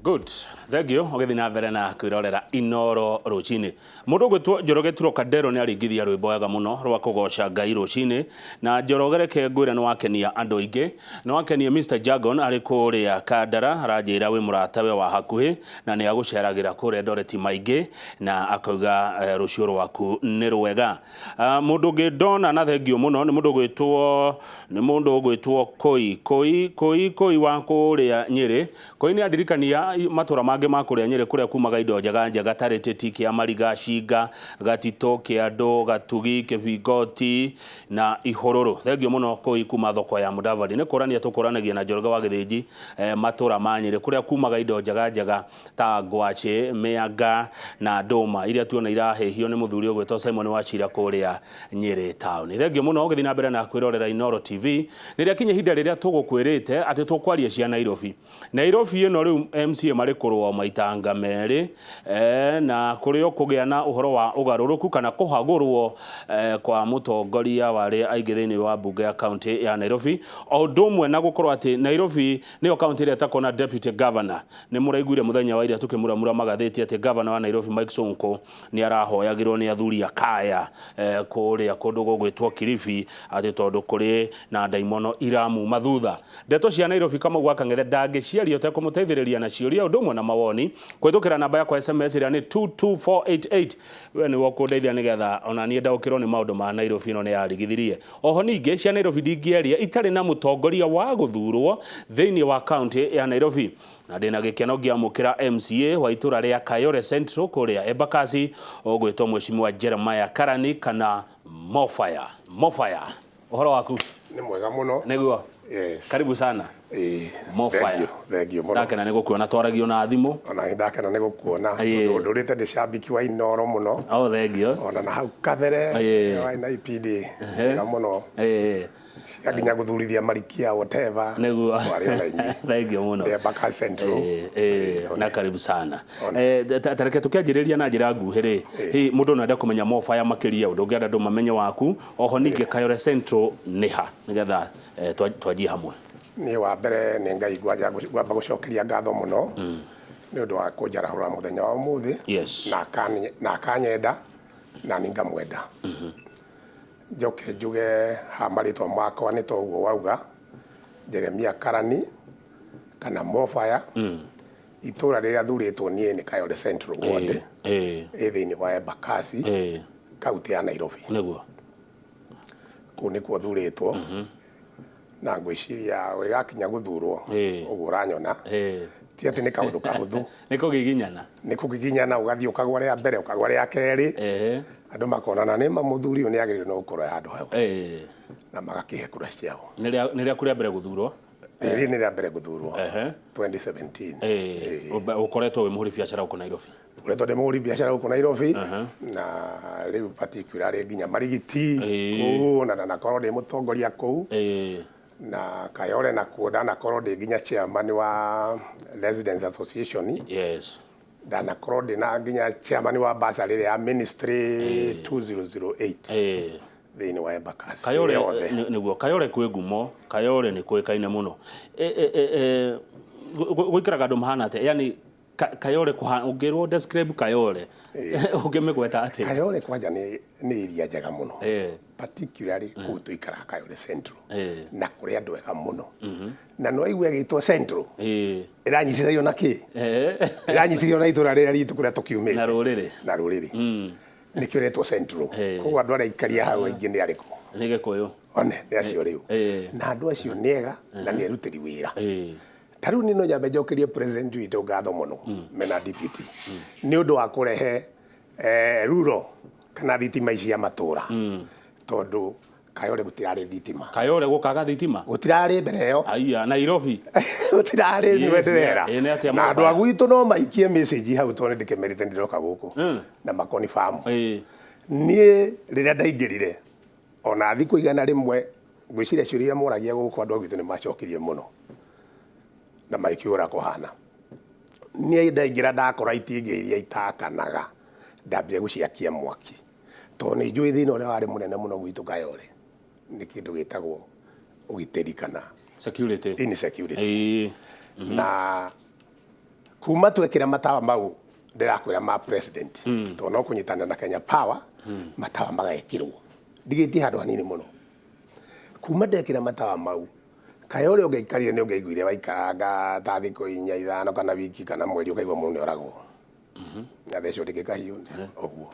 Good. Thank you. Ũgĩthiĩ na mbere na kwĩrorera Inoro rũcinĩ. Mũndũ ũgwĩtwo Njoroge Trocadero nĩ aringithia rwĩmbo wega mũno rwa kũgoca Ngai rũcinĩ. Na Njoroge reke ngwĩre nĩ wakenia andũ aingĩ. Nĩ wakenia Mr. Jagon arĩ kũrĩa Kandara, aranjĩra wĩ mũratawe wa hakuhĩ na nĩ agũceragĩra kũrĩa Eldoret maingĩ na akauga rũciũ rwaku nĩ rwega. Mũndũ ũngĩ ndona na thengio mũno nĩ mũndũ ũgwĩtwo nĩ mũndũ ũgwĩtwo Koi Koi Koi Koi wa kũrĩa Nyĩrĩ. Koi nĩ andirikania matũra mangĩ ma kũrĩa Nyĩrĩ kũrĩa kumaga indo njega njega ta Rĩtĩti, Kĩamariga, Cinga, Gatitũ, Kĩandũ, Gatugi, Kĩbingoti na Ihũrũrũ. Thengio mũno Koi kuma thoko ya Mudavadi. Nĩ kũrania tũkũranagia na Njoroge wa Gĩthĩnji matũra ma Nyĩrĩ kũrĩa kumaga indo njega njega ta ngwacĩ, mĩanga na ndũma iria tuona irahĩhio nĩ mũthuri ũgwĩtwo Simon Wachira kũrĩa Nyĩrĩ town. Thengio mũno ũgĩthiĩ na mbere na kwĩrorera Inooro TV. Nĩ rĩakinya ihinda rĩrĩa tũgũkwĩrĩte atĩ tũkwaria cia Nairobi. Nairobi ĩno rĩu MCA marĩ kũrũa maitanga merĩ na kũrĩ o kũgĩa na ũhoro wa ũgarũrũku kana kũhagũrwo kwa mũtongoria wa arĩa aingĩ thĩinĩ wa mbunge ya kaunti ya Nairobi, o ũndũ ũmwe na gũkorwo atĩ Nairobi nĩyo kaunti ĩrĩa ĩtakoragwo na deputy governor. Nĩ mũraiguire mũthenya wa ira tũkĩmuramura magathĩti atĩ governor wa Nairobi Mike Sonko nĩ arahoyagĩrwo nĩ athuri a kaya kũrĩa kũndũ gũgwĩtwo Kilifi atĩ tondũ kũrĩ na ndaimono iramuma thutha. Ndeto cia Nairobi Kamau wa Kang'ethe ndangĩciaria ũtekũmũteithĩrĩria na ciũria ũndũ ũmwe na mawoni kũhĩtũkĩra namba yakwa SMS ĩrĩa nĩ 22488. We nĩwe ũkũndeithia nĩgetha ona niĩ ndaũkĩrwo nĩ maũndũ ma Nairobi ĩno nĩ yarigithirie. Oho ningĩ cia Nairobi ndingĩaria itarĩ na mũtongoria wa gũthurwo thĩinĩ wa kaunti ya Nairobi. Na ndĩna gĩkeno ngĩamũkĩra MCA wa itũra rĩa Kayole Central kũrĩa Embakasi ũgwĩtwo Mheshimiwa Jeremiah Karani kana Mofaya. Mofaya, ũhoro waku? Nĩ mwega mũno. Nĩguo. Yes. Karibu sana. Ĩĩ. Mofaya. Thank you. Thank you mũno. Ndakena nĩ gũkuona twaragio na thimũ. Ona nĩ ndakena nĩ gũkuona Ĩĩ. tondũ ndũrĩte ndĩ cambiki wa Inooro mũno. Oh, thank you. Ona na hau kabere Ĩĩ. warĩ na ibindi njega mũno Ĩĩ. cia nginya gũthurithia marikia whatever. Nĩguo. Twarĩ ona inyuĩ. Thank you mũno. Ndĩ Embakasi Central. Ĩĩ, ĩĩ, na karibu sana. One. Ta reke tũkĩanjĩrĩria na njĩra nguhĩ rĩ, hihi mũndũ no ende kũmenya Mofaya makĩria, ũndũ ũngĩenda andũ mamenye waku, oho ningĩ Kayole Central nĩ ha, nĩgetha twanjie hamwe. Niĩ wa mbere nĩ Ngai ngwanja ngwamba gũcokeria ngatho mũno nĩ ũndũ wa kũnjarahũra mũthenya wa ũmũthĩ na akanyenda na niĩ ngamwenda. Njoke njuge ha marĩtwa makwa nĩ ta ũguo wauga, Jeremia Karani kana Mofaya. Itũra rĩrĩa thurĩtwo niĩ nĩ Kayole Central Ward ĩ thĩinĩ wa Embakasi, kaunti ya Nairobi. Kũu nĩkuo thurĩtwo na ngwĩciria gĩgakinya gũthurwo ũguo ũranyona ti atĩ nĩ kaũndũ kahũthũ. Nĩ kũgiginyana. Nĩ kũgiginyana, ũgathiĩ ũkagwa rĩa mbere, ũkagwa rĩa kerĩ, andũ makonana nĩ ma mũthuri ũyũ nĩ agĩrĩirwo nĩ gũkorwo handũ hau na magakĩhe kura ciao. Nĩ rĩaku rĩa mbere gũthurwo? Rĩrĩ nĩ rĩa mbere gũthurwo 2017. Ũkoretwo wĩ mũhũri biacara gũkũ Nairobi? Ngoretwo ndĩ mũhũri biacara gũkũ Nairobi na rĩu particularly nginya Marigiti kũu na ndanakorwo ndĩ mũtongoria kũu na Kayole nakuo ndanakorwo ndĩ nginya chairman wa Residents Association. Ndanakorwo ndĩ na nginya chairman wa bursary ĩrĩa ya ministry 2008 thĩinĩ wa Embakasi Kayole yothe. Nĩguo Kayole kwĩ ngumo, Kayole nĩ kũĩkaine mũno. Gũikaraga andũ mahana atĩa? Yani Kayole ũngĩrwo describe Kayole ũngĩmĩgweta atĩa? Kayole kwanja nĩ area njega mũno. Particularly kũu tũikaraga Kayole Central na kũrĩ andũ ega mũno. Na no aigue ĩgĩtwo Central ĩranyitithanio na kĩ? Ĩranyitithanio na itũra rĩrĩa ritũ kũrĩa tũkiumĩte. Na rũrĩrĩ. Na rũrĩrĩ. Nĩkĩo ĩretwo Central. Koguo andũ arĩa aikaria hau aingĩ nĩ arĩkũ? Nĩ Gĩkũyũ. One, nĩ acio rĩu. Na andũ acio nĩ ega na nĩ erutĩri wĩra. Ta rĩu niĩ no nyambe njokerie president witũ ngatho mũno mena deputy nĩ ũndũ wa kũrehe ruro kana thitima ici cia matũra tondũ Kayole gũtirarĩ thitima. Kayole gũkaga thitima? Gũtirarĩ mbere ĩyo. Aiya, Nairobi. Gũtirarĩ nĩwe ndĩrera. Nĩ atĩa Na andũ a gwitũ no maikie message hau tondũ nĩndĩkĩmerĩte nĩndĩroka gũkũ na makonfamu. Niĩ rĩrĩa ndaingĩrire ona thikũ 100 ngwĩciria ciũria iria moragia gũkũ andũ a gwitũ nĩ macokirie mũno na magĩkiuga ũrĩa kũhana. Niĩ ndaingĩra ndakora itingĩ iria itakanaga ndambire gũciakia mwaki tondũ nĩ njũĩ thĩna ũrĩa warĩ mũnene mũno gwitũ Kayole nĩ kĩndũ gĩtagwo ũgitĩri kana Security. Insecurity. Na Kuma twekĩra matawa mau ndĩrakwĩra ma president, tondũ no kũnyitanĩra na Kenya Power, matawa magekĩrwo ndigĩtie handũ hanini mũno. Kuma ndekĩra matawa mau, kaĩ ũrĩa ũngĩaikarire nĩ ũngĩaiguire waikaranga ta thikũ inya, ithano, kana wiki, kana mweri, ũkaigua mũndũ nĩ oragwo na thecwo rĩngĩ kahiũ ũguo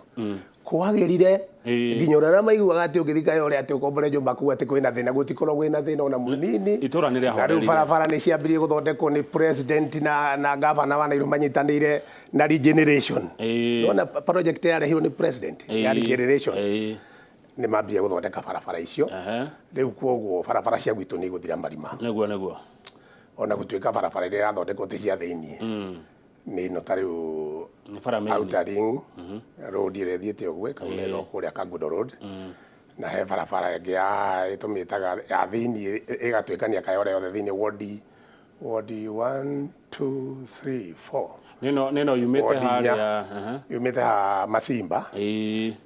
kwagĩrire. Nginya ũrĩa maiguaga atĩ ũngĩthiĩ Kayore atĩ ũkombore nyũmba kuu atĩ kwĩna thĩna, gũtikorwo gwĩna thĩna ona mũnini. Itũra nĩ Na rĩu rĩahorerire. Barabara nĩ ciambirie gũthondekwo nĩ president na gavana wa Nairobi manyitanĩire na regeneration. Nĩwona project yarehirwo nĩ president ya regeneration, nĩ mambirie gũthondeka barabara icio. Rĩu kwoguo barabara cia gwitũ nĩ igũthira marima. Nĩguo. Ona gũtuĩka barabara iria irathondekwo ti cia thĩiniĩ, nĩ ĩno ta rĩu Nĩ bara main. Outer Ring Road ĩrĩa ĩthiĩte ũguo ĩkaumĩrĩra kũrĩa Kangundo Road, na he barabara ĩngĩ ya ĩtũmĩtaga ya thĩiniĩ ĩgatuĩkania Kayore yothe thĩiniĩ, wodi 1 2 3 4. Nĩno yumĩte Wodi inya. harĩa. Yumĩte ha Masimba,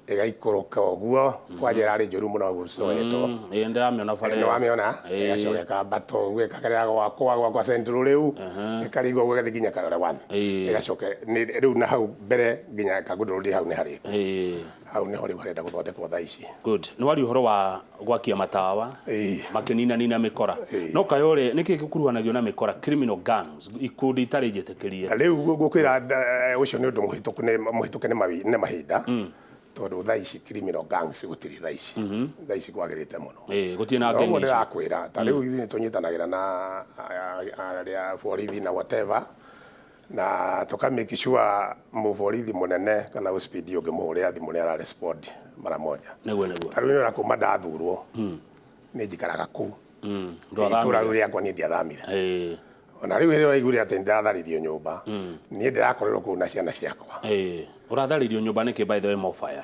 ĩgaikũrũka ũguo kwanja ĩrarĩ njũru mũno gũcoetwo. Ĩĩ, ndĩramĩona bara Nĩ ĩyo. wamĩona? Ĩgacoka ĩkambata ũguo ĩkagerera gwakwa Central, rĩu ĩkaringwo ũguo ĩgathiĩ nginya Kayore 1. Ĩgacoka rĩu na hau mbere nginya Kangundo Road, hau nĩ harĩ hau nĩho rĩu harenda gũthondekwo thaa ici. Good. Nĩ waria ũhoro wa gwakia matawa makĩninanina mĩkora. No Kayore nĩkĩ gĩkuruhanagio na mĩkora, criminal gangs, ikundi itarĩ njĩtĩkĩrie? Rĩu ngũkwĩra, ũcio nĩ ũndũ mũhĩtũku, nĩ mũhĩtũke nĩ mahinda, tondũ thaa ici criminal gangs gũtirĩ thaa ici. Thaa ici kwagĩrĩte mũno. Ĩĩ, gũtirĩ na Noguo gang icio. ndĩrakwĩra, ta rĩu ithuĩ nĩ tũnyitanagĩra na arĩa borithi na whatever, na tũka make sure mũborithi mũnene kana ũspidi ũngĩmũhũrĩra thimũ nĩ ara respond mara moja. Nĩguo. Ta rĩu nĩ kuma ndathurwo nĩ njikaraga kũu itũra Ndwathamire. Rĩu rĩakwa niĩ ndiathamire. Ona rĩu rĩrĩa ũraiguire atĩ nĩndatharirio nyũmba, niĩ ndĩrakorirwo kũu na ciana ciakwa. Ĩĩ, ũratharirio nyũmba nĩkĩ, by the way, Mofaya?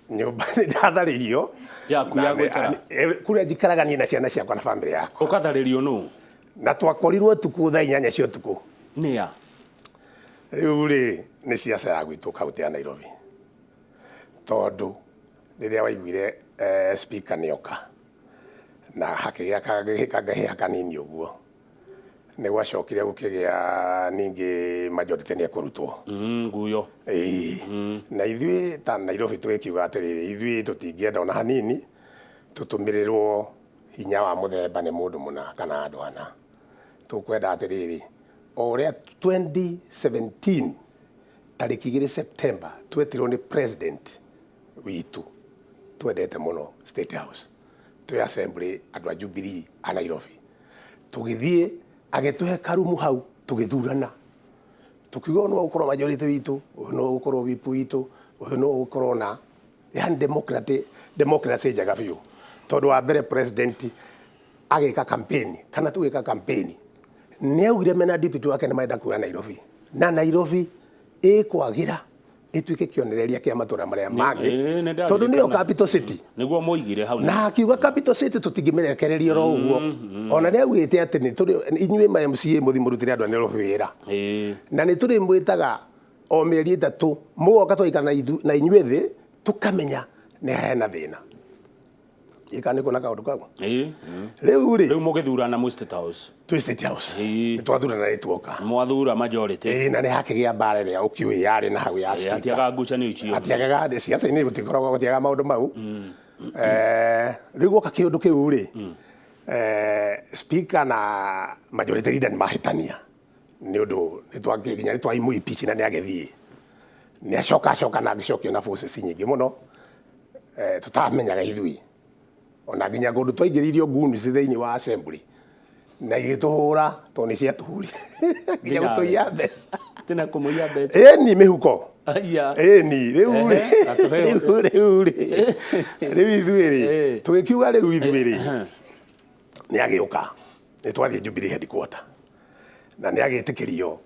Nyũmba nĩ ndatharirio. Yaku ya gũikara? Kũrĩa njikaraga niĩ na ciana ciakwa na bamĩrĩ yakwa. Ũkatharĩrio nũ? Na twakorirwo tukũ thaa 8 cia ũtukũ. Nĩa? Rĩu rĩ, nĩ ciaca ya gwitũ kaunti ya Nairobi, tondũ rĩrĩa waiguire speaker nĩoka na hakĩgĩa kangahĩha kanini ũguo, nĩ gwacokire gũkĩgĩa ningĩ majority nĩ ekũrutwo. Nguyo. Ĩĩ. Na ithuĩ ta Nairobi tũgĩkiuga atĩrĩrĩ, ithuĩ tũtingĩenda ona hanini tũtũmĩrĩrwo hinya wa mũthemba nĩ mũndũ mũna kana andũ ana. Tũkwenda atĩrĩrĩ, o ũrĩa 2017 tarĩki 2 September twetirwo nĩ president witũ twendete mũno State House, twĩ assembly andũ a Jubilee a Nairobi, tũgĩthiĩ agĩtũhe karumu hau, tũgĩthurana, tukiuga ũyũ nĩwe ũgũkorwo majority witũ, ũyũ nĩwe ũgũkorwo whip witũ, ũyũ nĩwe ũgũkorwo na yani democracy njega biũ. Tondũ wa mbere president agĩka campaign kana tũgĩka campaign, nĩ augire mena deputy wake nĩ marenda kuoya Nairobi, na Nairobi ĩkwagĩra ĩtuĩke kĩonereria kĩa matũra marĩa mangĩ, Nĩ tondũ nĩyo ndaririkana. capital city. Nĩguo moigire hau. Na akiuga capital city tũtingĩmĩrekereria oro ũguo. Ona nĩ augĩte atĩ nĩ tũrĩ inyuĩ ma MCA mũthiĩ mũrutĩre andũ a Nairobi wĩra, na nĩ tũrĩ mwĩtaga o mĩeri 3 mũgoka tũgaikara na inyuĩ thĩ, tũkamenya nĩ hena thĩna ĩka nĩ kuona kaũndũ kau. Rĩu rĩ, Rĩu mũgĩthurana mwĩ State House. Twĩ State House, nĩ twathurana, nĩ tuoka. Mwathura majority. Ĩĩ, na nĩ hakĩgĩa mbara ĩrĩa ũkĩũĩ yarĩ na hau ya speaker. Hatiaga ngucanio icio. Hatiagaga ciaca-inĩ, gũtikoragwo gũtiagaga maũndũ mau. Rĩu gwoka kĩũndũ kĩu rĩ, speaker na majority leader nĩ mahĩtania, nĩ ũndũ nginya nĩ twaimũ impeach, na nĩ agĩthiĩ nĩ acoka acoka na agĩcokio na forces nyingĩ mũno, tũtamenyaga ithuĩ. Ona nginya kũndũ twaingĩririo goons thĩinĩ wa assembly na igĩtũhũra, tondũ nĩ ciatũhũrire nginya Nginya gũtũiya mbeca. Tena kũmũiya mbeca. Ĩni mĩhuko. Aya. Ĩni rĩu rĩ, Atũhe. rĩu rĩ, rĩu ithuĩ rĩ, tũgĩkiuga rĩu ithuĩ rĩ, nĩ agĩũka, nĩ twathiĩ Jubilee headquarter na nĩ agĩtĩkĩrio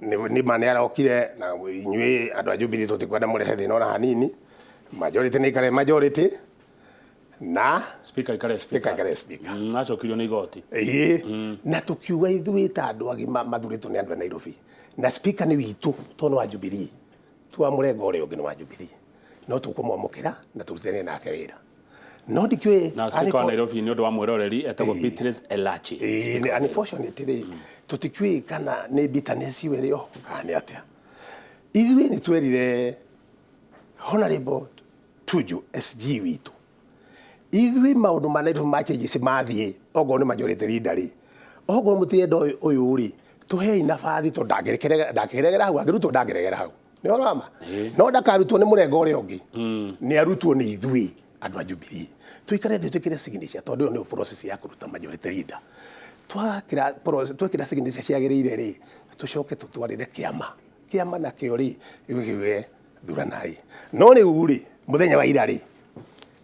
nĩ ma nĩ arokire, na inyuĩ andũ a Jubilee tũtikwenda mũrehe thĩna ona hanini. Majority nĩ ikare majority na Speaker ikare speaker speaker. Ikare speaker. Acokirio nĩ igoti. Ĩĩ, na tũkiuga ithuĩ ta andũ agima mathurĩtwo nĩ andũ a Nairobi, na speaker nĩ witũ tondũ nĩ wa Jubilee, tu wa mũrengo ũrĩa ũngĩ nĩ wa Jubilee, no tũkũmwamũkĩra na tũrutithanie nake wĩra. No ndikĩũĩ. Na speaker wa Nairobi, nĩ ũndũ wa mwĩroreri, etagwo Beatrice Elachi. Ĩĩ, unfortunately tũtikĩũĩ kana nĩ bitterness ĩyo ĩrĩ ho kana nĩ atĩa. Ithuĩ nĩ twerire Honorable Tuju SG witũ, ithuĩ maũndũ ma Nairobi ma changes mathiĩ, ongorwo nĩ majority leader rĩ, ongorwo mũtirenda ũyũ ũyũ rĩ, tũhei nabathi, tondũ ndangĩregera hau, angĩrutwo ndangĩregera hau, nĩ ũhoro wa ma. No ndakarutwo nĩ mũrengo ũrĩa ũngĩ, nĩ arutwo nĩ ithuĩ andũ a Jubilee, tũikare thĩ twĩkĩre signature, tondũ ĩyo nĩyo process ya kũruta majority leader. Twakĩra process, twekĩra signature ciagĩrĩire rĩ, tũcoke tũtwarĩre kĩama. Kĩama nakĩo rĩ, gĩkiuge thuranai. No rĩu rĩ, mũthenya wa ira rĩ,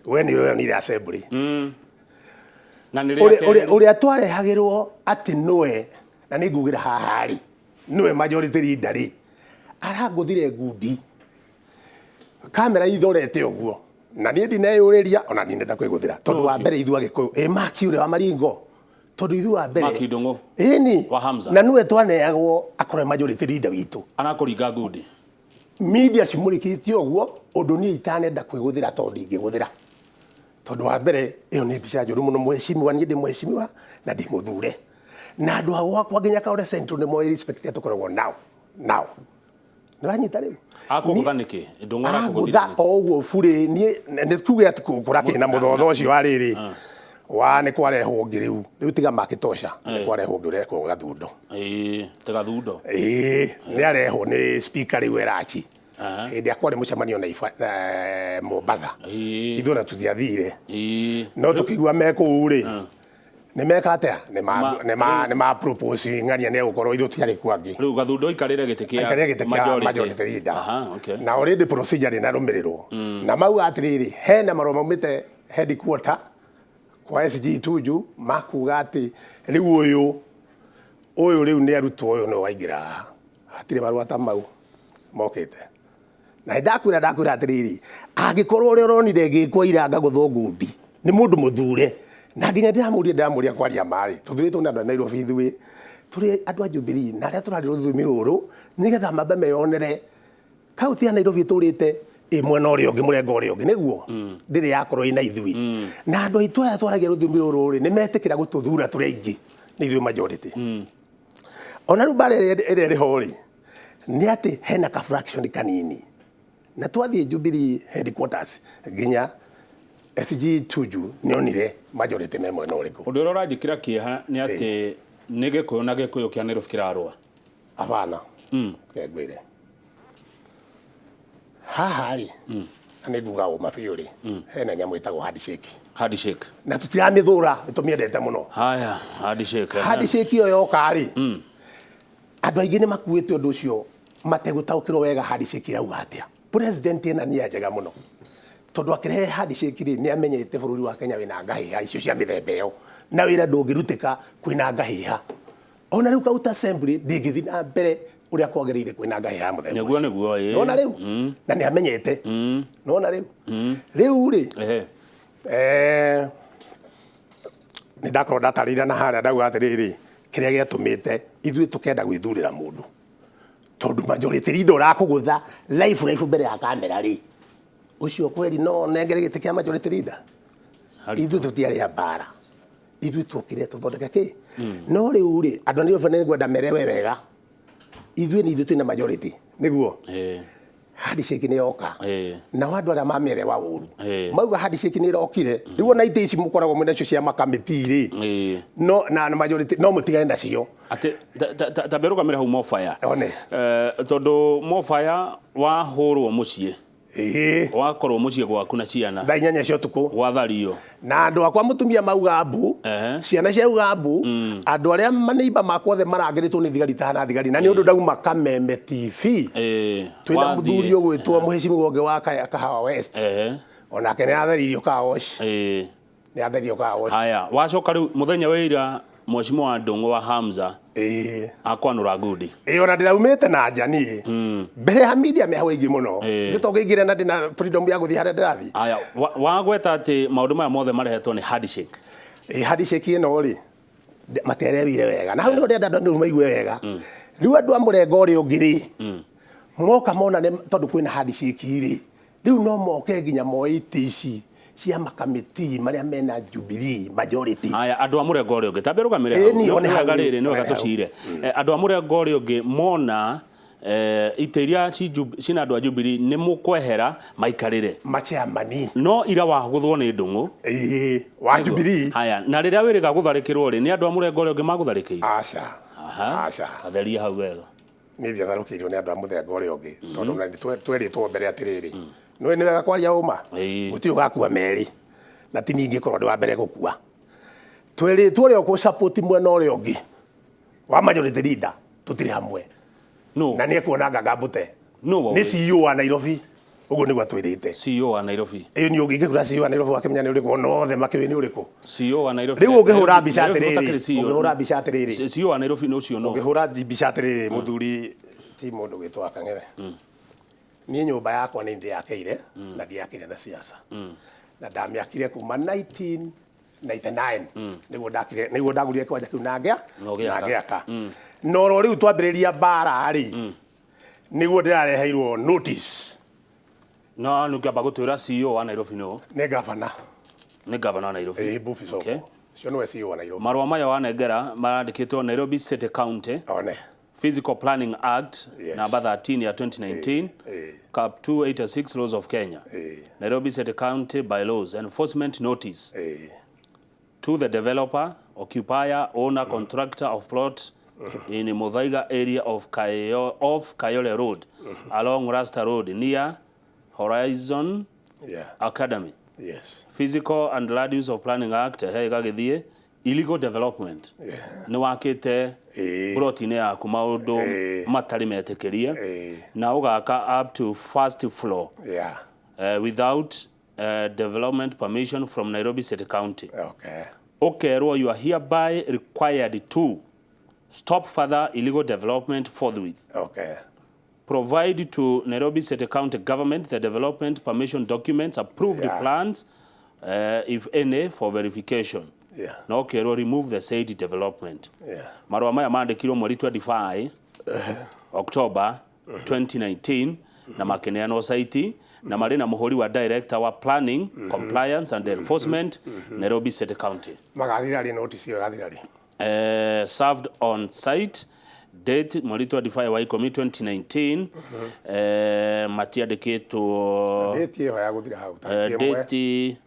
we nĩ ũreyonire assembly. Na nĩ ũrĩa rĩa ũrĩa kerĩ. Ũrĩa twarehagĩrwo atĩ nĩwe, na nĩ ngugĩra haha rĩ, nĩwe majority leader rĩ, arangũthire ngundi kamera ithorete ũguo, na niĩ ndineyũrĩria ona ndinenda kwĩgũthĩra, tondũ wa Ũcio. mbere ithuĩ Agĩkũyũ, ĩ Maki ũrĩa wa Maringo, tondũ ithuĩ wa mbere Maki Ndung'u. Ĩni. Wa Hamza. Na nĩwe twaneagwo akorwo majority leader witũ. Arakũringa ngundi. Media cimũrĩkĩte ũguo, ũndũ niĩ itanenda kwĩgũthĩra, tondũ ndingĩgũthĩra, tondũ wa mbere ĩyo nĩ mbica njũru mũno. Mheshimiwa, niĩ ndĩ mheshimiwa na ndĩ mũthure, na andũ a gwakwa nginya Kaũre Central nĩ moĩ respect ĩrĩa tũkoragwo nao nao. Nĩwanyita rĩu? Akũgũtha nĩkĩ? Ndung'u arakũgũthire Agũtha nĩkĩ? o ũguo burĩ. Niĩ nĩ tuge atĩ kũrakĩrĩ na mũthotho ũcio wa rĩrĩ wa nĩ kwarehwo ũngĩ rĩu. Rĩu tiga makĩtosha, nĩ kwarehwo ũngĩ ũrekwo Gathundo. Ĩĩ, te Gathundo. Ĩĩ, nĩ arehwo nĩ speaker rĩu Erachi. Hĩndĩ ĩrĩa kwarĩ mũcemanio Mombatha, ithuĩ ona tũtiathire, no tũkĩigua me kũu rĩ, nĩ meka atĩa, nĩ ma propose ng'ania nĩ egũkorwo, ithuĩ tũtiarĩ kuo angĩ. Rĩu Gathundo aikarĩre gĩtĩ kĩa aikarĩre gĩtĩ kĩa majority leader. Aha, okay. Na already procedure ĩnarũmĩrĩrwo, na mauga atĩrĩrĩ, hena marũa maumĩte headquarter kwa SG Tuju makuga atĩ rĩu ũyũ ũyũ rĩu nĩ arutwo, ũyũ nĩwe waingĩra haha. Hatirĩ marũa ta mau mokĩte, na ndakwĩra atĩrĩrĩ, angĩkorwo ũrĩa ũronire ngĩkwo ira ngagũthwo ngundi nĩ mũndũ mũthure, na nginya ndĩramũria kwaria marĩ tũthurĩtwo nĩ andũ a Nairobi, ithuĩ tũrĩ andũ a Jubilee na arĩa tũrarĩ rũthiomi rũrũ, nĩgetha mambe meyonere kaunti ya Nairobi ĩtũrĩte ĩ mwena ũrĩa ũngĩ, mũrengo ũrĩa ũngĩ, nĩguo ndĩrĩ yakorwo ĩna ithuĩ, na andũ aitũ aya twaragia rũthiomi rũrũ rĩ, nĩ metĩkĩra gũtũthura tũrĩ aingĩ, nĩ ithuĩ majority. Ona rĩu mbara ĩrĩa ĩrĩ ho rĩ, nĩ atĩ hena ka fraction kanini, na twathiĩ Jubilee headquarters nginya SG Tuju nĩonire majority me mwena ũrĩkũ. Ũndũ ũrĩa ũranjĩkĩra kĩeha nĩ atĩ nĩ Gĩkũyũ na Gĩkũyũ kĩa Nairobi kĩrarũa. Hapana, reke ngwĩre haha rĩ, na nĩ nguga ũma biũ rĩ, hena nyamũ ĩtagwo handshake. Handshake. Na tũtiramĩthũra, nĩ tũmĩendete mũno. Haya, handshake. Handshake ĩyo yoka rĩ, andũ aingĩ nĩ makuĩte ũndũ ũcio mategũtaũkĩrwo wega handshake ĩrauga atĩa. President ena nia njega mũno, tondũ akĩrehe handshake rĩ, nĩ amenyete bũrũri wa Kenya wĩna ngahĩha icio cia mĩthemba ĩyo, na wĩra ndũngĩrutĩka kwĩna ngahĩha. Ona rĩu county assembly ndĩngĩthiĩ na mbere ũrĩa kwagĩrĩire kwĩna ngahĩha ya mũthemba Nĩguo. ũcio. Nĩguo, ĩĩ. Nĩwona rĩu, na nĩ amenyete. Nĩwona rĩu rĩ, nĩ ndakorwo ndatarĩria na harĩa ndauga atĩrĩrĩ, kĩrĩa gĩatũmĩte ithuĩ tũkenda gwĩthurĩra mũndũ, tondũ majority leader ũrakũgũtha live live mbere ya kamera rĩ, ũcio kweri no nengere gĩtĩ kĩa majority leader? Ithuĩ tũtiarĩ a mbara, ithuĩ tuokire tũthondeke kĩ. No rĩu rĩ, andũ a Nairobi nĩ ngwenda merewe wega, ithuĩ nĩ ithuĩ twĩna majority, nĩguo handshake nĩ yoka. Nao andũ arĩa mamĩerewa ũru mauga handshake nĩ ĩrokire rĩu, ona itĩ ici mũkoragwo mwĩ nacio cia makamĩtĩ rĩ, no na majority no mũtigane nacio. Atĩ ta mbere hau Mofaya. One. Tondũ Mofaya wahũrwo mũciĩ, wakorwo mũciĩ gwaku na ciana thaa 8 cia ũtukũ, gwathario, na andũ akwa mũtumia mauga mbu, ciana ciauga mbu, andũ arĩa maneiba makwa othe marangĩrĩtwo nĩ thigari itahana thigari, na nĩ ũndũ ndauma Kameme TV. Twĩna mũthuri ũgwĩtwo mũhecimiwa ũngĩ wa Kahawa West, onake nĩ atheririo car wash. Nĩ atheririo car wash. Haya, wacoka rĩu mũthenya wa ira, mheshimiwa wa Ndung'u wa Hamza akwanũra ngundi. Ĩĩ, ona ndĩraumĩte na nja niĩ mbere ya media mĩhau ĩingĩ mũno, nĩ to ngĩingĩre na ndĩna freedom ya gũthiĩ harĩa ndĩrathiĩ. Haya, wagweta atĩ maũndũ maya mothe marehetwo nĩ handshake. Ĩ handshake ĩno rĩ, matiarewire wega, na hau nĩho ndĩrenda andũ maigue wega. Rĩu andũ a mũrengo ũrĩa ũngĩ rĩ, moka mona nĩ tondũ kwĩna handshake rĩ, rĩu no moke nginya moe itĩ ici. Cia makamĩtii marĩa mena Jubilee majority. Haya, andũ a mũrengo ũrĩa ũngĩ, tambe rũgamĩre Ĩĩ, hau. niĩ one Nĩ hau wega rĩu. rĩrĩ, nĩ wega One hau. tũcire. Andũ a mũrengo ũrĩa ũngĩ mona itĩ iria cina andũ a Jubilee nĩ mũkwehera maikarĩre. Machairmani. No ira wagũthwo nĩ Ndung'u. Ĩĩ, wa Jubilee. Haya, na rĩrĩa wĩrĩga gũtharĩkĩrwo rĩ, nĩ andũ a mũrengo ũrĩa ũngĩ magũtharĩkĩire? Aca. Aha. Aca. Atheria hau wega. Niĩ ndiatharũkĩirwo nĩ andũ a mũthemba ũrĩa ũngĩ, tondũ na nĩ twerĩtwo mbere atĩrĩrĩ, nĩũĩ nĩ wega kwaria ũma, gũtirĩ ũgakua merĩ, na ti niĩ ingĩkorwo ndĩ wa mbere gũkua. Twerĩtwo ũrĩa ũkũ support mwena ũrĩa ũngĩ wa majority leader tũtirĩ hamwe. No. Na nĩ ekuona nganga mbute. No. Nĩ CEO wa Nairobi. Ũguo nĩguo atwĩrĩte. CEO wa Nairobi. Ĩĩ, nĩ ũngĩkĩgũra CEO wa Nairobi wakĩmenya nĩ ũrĩkũ, ona othe makĩũĩ nĩ ũrĩkũ. CEO wa Nairobi. Rĩu ũngĩhũra mbica Nairobi atĩrĩrĩ, gũtakĩrĩ CEO. ũngĩhũra mbica atĩrĩrĩ. CEO wa Nairobi nĩ ũcio no. Ũngĩhũra mbica atĩrĩrĩ, mũthuri ti mũndũ gwĩtwo Kang'ethe. Niĩ nyũmba yakwa nĩ ndĩyakĩire, na ndĩyakĩire na siasa. Na ndamĩakire kuma 1999. Nĩguo ndakire, nĩguo ndagũrire kĩwanja kĩu na ngĩa, Na ũgĩaka. na ngĩaka. Na oro rĩu twambĩrĩria mbara rĩ, nĩguo ndĩrareheirwo notice. No nĩ ũngĩamba gũtwĩra CEO wa Nairobi nũ? Nĩ gavana. Nĩ gavana wa Nairobi. Ĩĩ, Mbubi Soko. Okay. Ũcio nĩwe CEO wa Nairobi. Marũa maya wanengera marandĩkĩtwo Nairobi City County. One. Physical Planning Act Yes. number 13 ya 2019, Cap 286 Laws of Kenya, Nairobi City County Bylaws Enforcement Notice to the developer, occupier, owner, contractor of plot in Muthaiga area of Kayole Road, along Rasta Road near Horizon Academy. Yes. Physical and Land Use of Planning Act, he gagithie illegal development. Nĩ wakĩte plot-inĩ yaku maũndũ matarĩ metĩkĩrie, na ũgaka up to first floor without development permission from Nairobi City County. Ũkerwo you are hereby required to stop further illegal development forthwith. Provide to Nairobi City County government the development permission documents, approved plans, if any, for verification. Na ũkerwo remove the said development. Marũa maya mandĩkirwo mweri 25 October 2019 na makĩneanwo saiti na marĩ na mũhũri wa director wa planning, compliance and enforcement, Nairobi City County. Magathira rĩ notice ĩyo ĩgathira rĩ? Served on site date mweri 25 wa ikũmi 2019, matiandĩkĩtwo. Date ĩyo ya gũthira hau tarĩki ĩmwe. Date,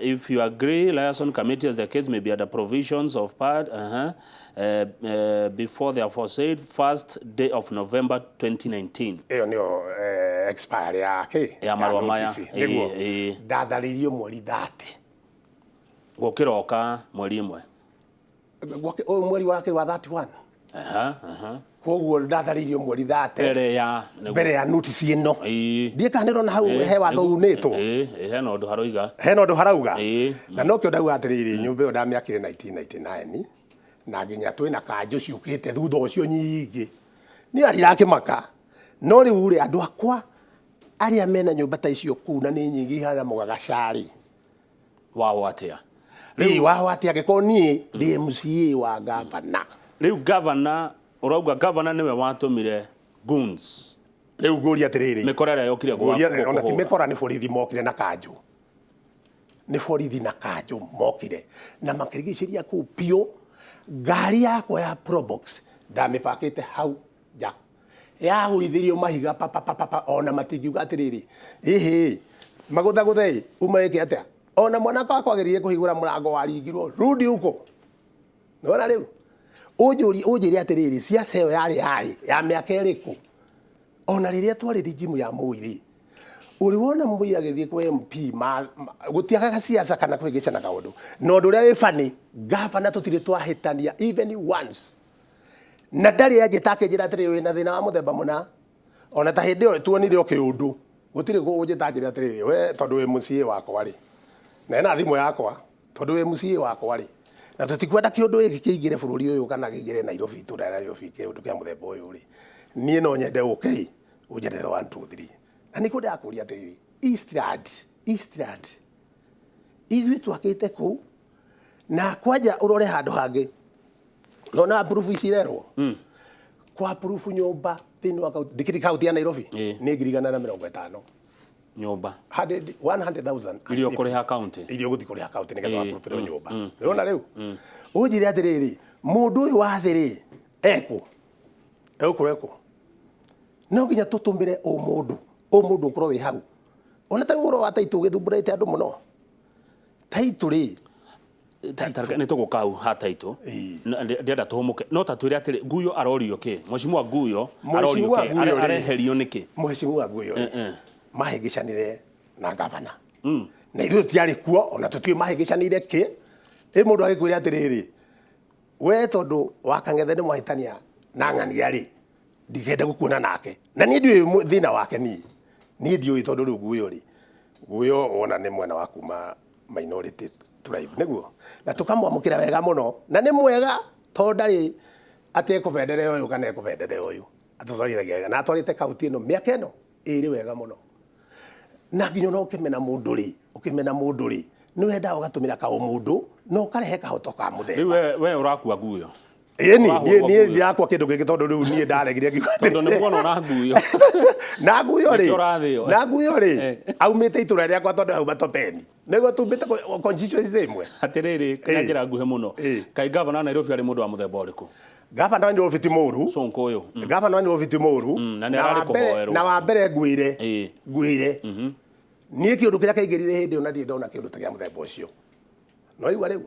if you agree, liaison committee as the case may be under provisions of part before the aforesaid first day of November 2019. Ĩyo nĩyo expire ya kĩ? Ya marũa maya. Notice. Nĩguo. Ĩĩ. Ndatharĩirio mweri 30. Gũkĩroka mweri ĩmwe. Ũyũ mweri wa kĩ wa 31. Aha, aha. Koguo ndatharĩirio mweri 30. Mbere ya nĩguo. Mbere ya notice ĩno. Ĩĩ. Ndiĩ kana nĩũrona hau he watho unĩtwo. Ĩĩ, hena ũndũ haroiga. Hena ũndũ harauga. Ĩĩ. Na nokĩo ndauga atĩrĩrĩ, nyũmba ĩyo ndamĩakire 1999 na nginya twĩna kanjũ ciũkĩte thutha ũcio nyingĩ. Niĩ ndirakĩmaka. No rĩu rĩ, andũ akwa arĩa mena nyũmba ta icio kũu na nĩ nyingĩ ihana mũgagaca-rĩ. Wao atĩa? Rĩu wao atĩa angĩkorwo niĩ ndĩ MCA wa gavana? Rĩu gavana, ũrauga gavana nĩwe watũmire goons. Rĩu ngũria atĩrĩrĩ. Mĩkora ĩrĩa yokire gwa Ngũria atĩrĩrĩ, ona ti kũhũra. mĩkora, nĩ borithi mokire na kanjũ. Nĩ borithi na kanjũ mokire. Na makĩrigicĩria kũu biũ. Ngari yakwa ya Probox ndamĩbakĩte hau nja. Yagũithĩrio mahiga pa, pa, pa, pa, pa, ona matingiuga atĩrĩrĩ, ĩhĩ, magũthagũthe, uma ĩke atĩa? Ona mwana wakwa ageririe kũhingũra mũrango waringirwo, rudi huko. Nĩwona rĩu? Ũnjĩre atĩrĩrĩ, siasa ĩyo yarĩ yarĩ ya mĩaka ĩrĩkũ? Ona rĩrĩa twarĩ regime ya Moi rĩ, ũrĩ wona Moi agĩthiĩ kwa MP gũtiagaga siasa kana kũhĩngĩcana kaũndũ. Na ũndũ ũrĩa wĩ funny, gavana tũtirĩ twahĩtania even once. Na ndarĩ anjĩta akĩnjĩra atĩrĩrĩ, wĩna thĩna wa mũthemba mũna. Ona ta hĩndĩ ĩyo tuonire o kĩũndũ, gũtirĩ kũnjĩta anjĩra atĩrĩrĩ, we tondũ wĩ mũciĩ wakwa rĩ, na ena thimũ yakwa, tondũ wĩ mũciĩ wakwa rĩ, na tũtikwenda kĩũndũ gĩkĩ kĩingĩre bũrũri ũyũ kana kĩingĩre Nairobi, itũũra rĩa Nairobi, kĩũndũ kĩa mũthemba ũyũ rĩ, niĩ no nyende ũke ũnjerere 1 2 3. Na nĩkĩo ndĩrakũria atĩrĩrĩ, Eastland, Eastland, ithuĩ twakĩte kũu, na kwanja ũrore handũ hangĩ, nona approve ici irerwo? Kwa approve nyũmba thĩinĩ wa kaunti, ndikĩrĩ kaunti ya Nairobi? Nĩ ngiri igana na mĩrongo ĩtano. Nyũmba. 100,000. Iria ũkũrĩha county. Iria ũgũthiĩ kũrĩha county nĩgetha wakũrutĩrwo nyũmba. Ũrona rĩu ũnjĩre atĩrĩrĩ, mũndũ ũyũ wa thĩ rĩ, ekũ egũkorwo ekũ? No nginya tũtũmĩre ũmũndũ, ũmũndũ ũkorwo wĩ hau. Ona ta rĩu ũhoro wa taitũ ũgĩthumbũrĩte andũ mũno. Taitũ rĩ, Nĩ tũgũka hau ha taitũ. Ndĩrenda tũhũmũke, no ta twĩre atĩrĩ, Guyo arorio kĩ? Mheshimiwa Guyo arorio Mheshimiwa kĩ? Guyo rĩ. Areherio nĩkĩ? Mheshimiwa Guyo rĩ, mahĩngĩcanire na gavana na ithuĩ tũtiarĩ kuo, ona tũtiũĩ mahĩngĩcanĩire kĩ. Ĩ mũndũ agĩkwĩra atĩrĩrĩ, we tondũ wa Kang'ethe nĩ mwahĩtania na ng'ania rĩ, ndigenda gũkuona nake. Na niĩ ndiũĩ thĩna wake, niĩ ndiũĩ, tondũ rĩu Guyo rĩ, Guyo wona nĩ mwena wa kuma minority tribe nĩguo, na tũkamwamũkĩra wega mũno, na nĩ mwega tondũ ndarĩ atĩ ekũbendere ũyũ kana ekũbendere ũyũ, atũtwarithagia wega na atwarĩte kaunti ĩno mĩaka ĩno ĩrĩ wega mũno. Na nginya ona ũkĩmena mũndũ rĩ, ũkĩmena mũndũ rĩ, nĩ wendaga ũgatũmĩra kaũmũndũ na ũkarehe kahoto ka Rĩu mũthemba. We ũrakua Guyo? Ĩni. Ũrahũrwo Niĩ Guyo. Ndirakua kĩndũ gĩkĩ tondũ rĩu niĩ ndaregire ngiuga Tondũ nĩ atĩrĩrĩ. muona na Guyo. Na Guyo rĩ, Nĩkĩo ũrathĩo. na Guyo rĩ, aumĩte itũra rĩakwa tondũ auma Topeni, nĩguo tumĩte constituency ĩmwe. Atĩrĩrĩ, na njĩra nguhĩ mũno, kaĩ gavana wa Nairobi arĩ mũndũ wa mũthemba ũrĩkũ? Gavana wa Nairobi ti mũru. Sonko ũyũ. Gavana wa Nairobi ti mũru. Na nĩ ararĩ wa mbere- kũhoerwo. Na wa mbere ngwĩre, ngwĩre niĩ kĩũndũ kĩrĩa kĩaingĩrire hĩndĩ ĩyo na ndirĩ ndona kĩũndũ ta kĩa mũthemba ũcio. No igua rĩu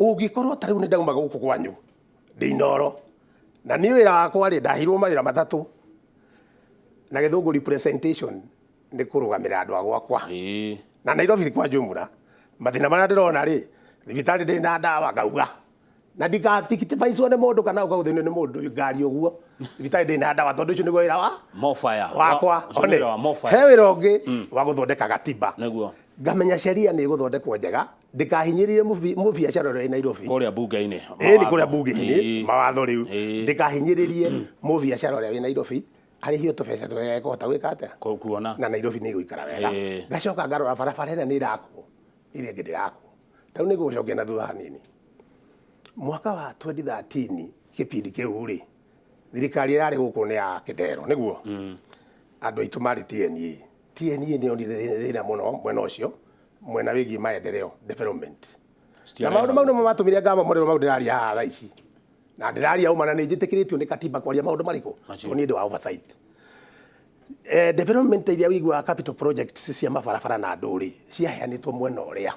ũngĩkorwo ta rĩu nĩ ndauma gũkũ kwanyu ndĩ Inooro, na niĩ wĩra wakwa rĩ, ndaheirwo mawĩra matatũ na gĩthũngũ representation, nĩ kũrũgamĩrĩra andũ a gwakwa na Nairobi kwa jumla. Mathĩna marĩa ndĩrona rĩ, thibitarĩ ndĩ na ndawa, ngauga na ndikatikitibaicwo nĩ mũndũ kana ũkaguthĩnio nĩ mũndũ ngari ũguo, thibitarĩ ndĩ na ndawa, tondũ ũcio nĩguo wĩra wa Mofaya. wakwa. Ũcio nĩ wĩra wa Mofaya. He wĩra ũngĩ wa gũthondeka gatiba. Ngamenya sheria nĩ ĩgũthondekwo njega, ndĩkahinyĩrĩrie mũbiacara ũrĩa wĩ Nairobi. Kũrĩa bunge-inĩ. Ĩĩ, nĩ kũrĩa Mawatho. bunge-inĩ. Mawatho rĩu, ndĩkahinyĩrĩrie mũbiacara ũrĩa wĩ Nairobi, arĩhio tũbeca twega ekũhota gwĩka atĩa? Kuona. Na Nairobi nĩ ĩgũikara wega. Ngacoka ngarora barabara ĩrĩa nĩ ĩrakwo, ĩrĩa ĩngĩ ndĩrakwo. Ta rĩu nĩ ngũgũcokia na thutha hanini, mwaka wa 2013, kĩbindi kĩu rĩ, thirikari ĩrarĩ gũkũ nĩ ya Kĩndero, nĩguo andũ aitũ marĩ TNA. TNA nĩ yonire thĩna mũno mwena ũcio, mwena wĩgiĩ maendeleo, development, na maũndũ mau nĩmo matũmire ngamomorerwo mau ndĩraria haha thaa ici, na ndĩraria ũma na nĩ njĩtĩkĩrĩtio nĩ katiba kwaria maũndũ marĩkũ. Macio. Tondũ niĩ ndĩ wa oversight. Development iria wĩiguaga, capital projects cia mabarabara na ndũrĩ, ciaheanĩtwo mwena ũrĩa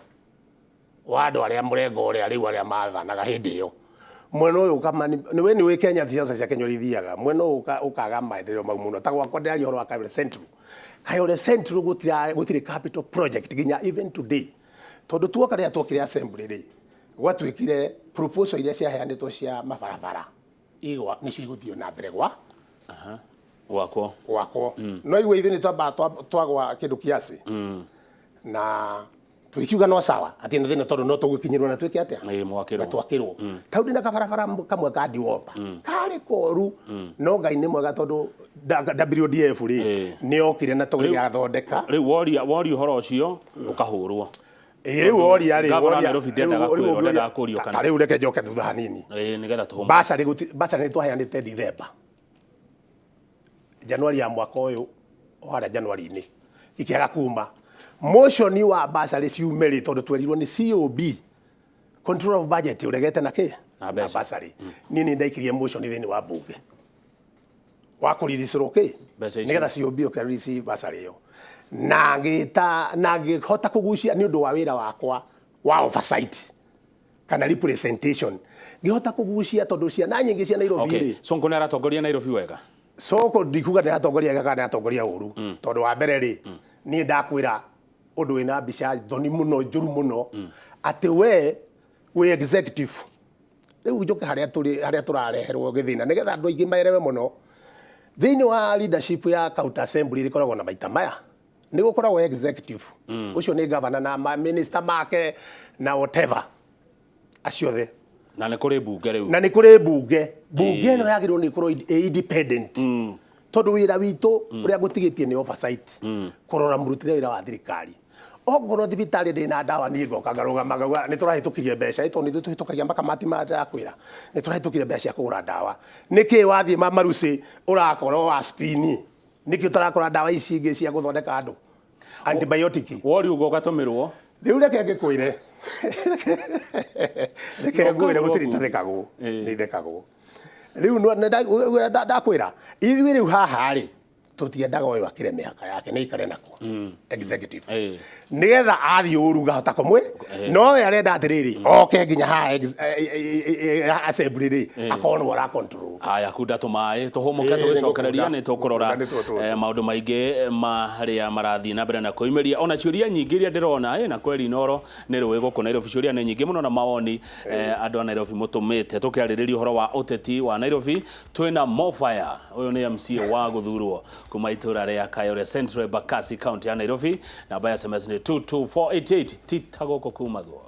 wa andũ arĩa mũrengo ũrĩa rĩu arĩa mathanaga hĩndĩ ĩyo. Mwena ũyũ ũkamani nĩ we nĩ Kenya, siasa cia Kenya ũrĩa ithiaga, mwena ũyũ ũkaga maendeleo mau mũno. Ta gwakwa ndĩraria ũhoro wa Kayole Central. Kayole Central gũtirĩ capital project nginya even today, tondũ tuoka, rĩrĩa tuokire assembly rĩ, gwatuĩkire proposal iria ciaheanĩtwo cia mabarabara igwa nĩcio igũthiĩ na mbere gwa Gwakwo. Gwakwo. No igua ithuĩ nĩ twamba twagwa kĩndũ kiasi na tũkiuga no sawa, atĩ na thĩna, tondũ no tũgũkinyĩrwo na twĩke atĩa? Mwakĩrwo. Na twakĩrwo tau ndĩ na kabarabara kamwe ka Ndiwopa karĩ koru, no Ngai nĩ mwega tondũ WDF rĩ nĩ yokire na tũgĩgathondeka. Rĩu woria ũhoro ũcio ũkahũrwo. Ĩ, rĩu woria rĩ, Gavana wa woria- Nairobi ndendaga rĩu- rĩu kwĩrwo, ũngĩũria- ndendaga kũrio kana- Ta rĩu reke njoke thutha hanini. Nĩgetha tũhũmũke. Basarĩ basarĩ nĩ twaheanĩte Dithemba, Januari ya mwaka ũyũ, o harĩa Januari-inĩ, ikĩaga kuma motion wa basarĩ ciume rĩ, tondũ twerirwo nĩ COB, control of budget, ũregete na kĩ? Na mbeca. Basarĩ. Niĩ nĩ ndaikirie motion thĩinĩ wa bunge wa kũriricĩrwo kĩ? Mbeca icio. Nĩgetha COB ũke release basarĩ ĩyo, na ngĩta na ngĩhota kũgucia nĩ ũndũ wa wĩra wakwa wa oversight kana representation, ngĩhota kũgucia tondũ ciana nyingĩ cia Nairobi rĩ. Sonko nĩ aratongoria Nairobi wega? Soko ndikuga ndĩratongoria wega kana ndĩratongoria ũru, tondũ wa mbere rĩ, niĩ ndakwĩra ũndũ wĩna mbica thoni mũno, njũru mũno, atĩ we wĩ executive. Rĩu njoke harĩa tũrĩ, harĩa tũrareherwo gĩthĩna, nĩgetha andũ aingĩ maelewe mũno. Thĩinĩ wa leadership ya county assembly rĩkoragwo na maita maya: nĩ gũkoragwo executive, ũcio nĩ governor na ma minister make na whatever acio othe. Na nĩ kũrĩ mbunge rĩu. Na nĩ kũrĩ mbunge. Mbunge ĩno yagĩrĩirwo nĩ ĩkorwo ĩ independent, tondũ wĩra witũ ũrĩa ngũtigĩtie nĩ oversight, kũrora mũrutĩre wĩra wa thirikari. Ongorwo thibitarĩ ndĩ na ndawa, niĩ ngoka ngarũgama ngauga nĩ tũrahĩtũkirie mbeca, tondũ nĩ tũhĩtũkagia makamati ma ndakwĩra nĩ tũrahĩtũkirie mbeca cia kũgũra ndawa. Nĩkĩ wathiĩ Mamarucĩ ũrakora wa spini? Nĩkĩ ũtarakora ndawa ici ingĩ cia gũthondeka andũ? Antibiotic. Wori uguo ũgatũmĩrwo. Rĩu reke ngĩkwĩre, reke ngwĩre, gũtirĩ itathekagwo, nĩ ithekagwo. Rĩu ndakwĩra ithuĩ rĩu haha rĩ, tũtiendaga ũyũ akĩre mĩhaka yake, nĩ aikare nakuo executive, nĩgetha athiĩ ũru gahota kũmwe. No we arenda atĩrĩrĩ, oke nginya haha assembly rĩ, akorwo nĩwe ũra control. Haya, kunda tũmaĩ tũhũmũke. Tũgĩcokereria nĩ tũkũrora maũndũ maingĩ marĩa marathiĩ na mbere na kwĩyumĩria, ona ciũria nyingĩ iria ndĩrona na kweri Inooro nĩ rũĩ gũkũ Nairobi. Ciũria nĩ nyingĩ mũno na mawoni andũ a Nairobi mũtũmĩte, tũkĩarĩrĩria ũhoro wa ũteti wa Nairobi. Twĩna Mofire, ũyũ nĩ MCA wa gũthurwo kuma itũra rĩa Kayole Central, Embakasi, county ya Nairobi. Namba ya SMS nĩ 22488. Tita gũkũ kumagwo.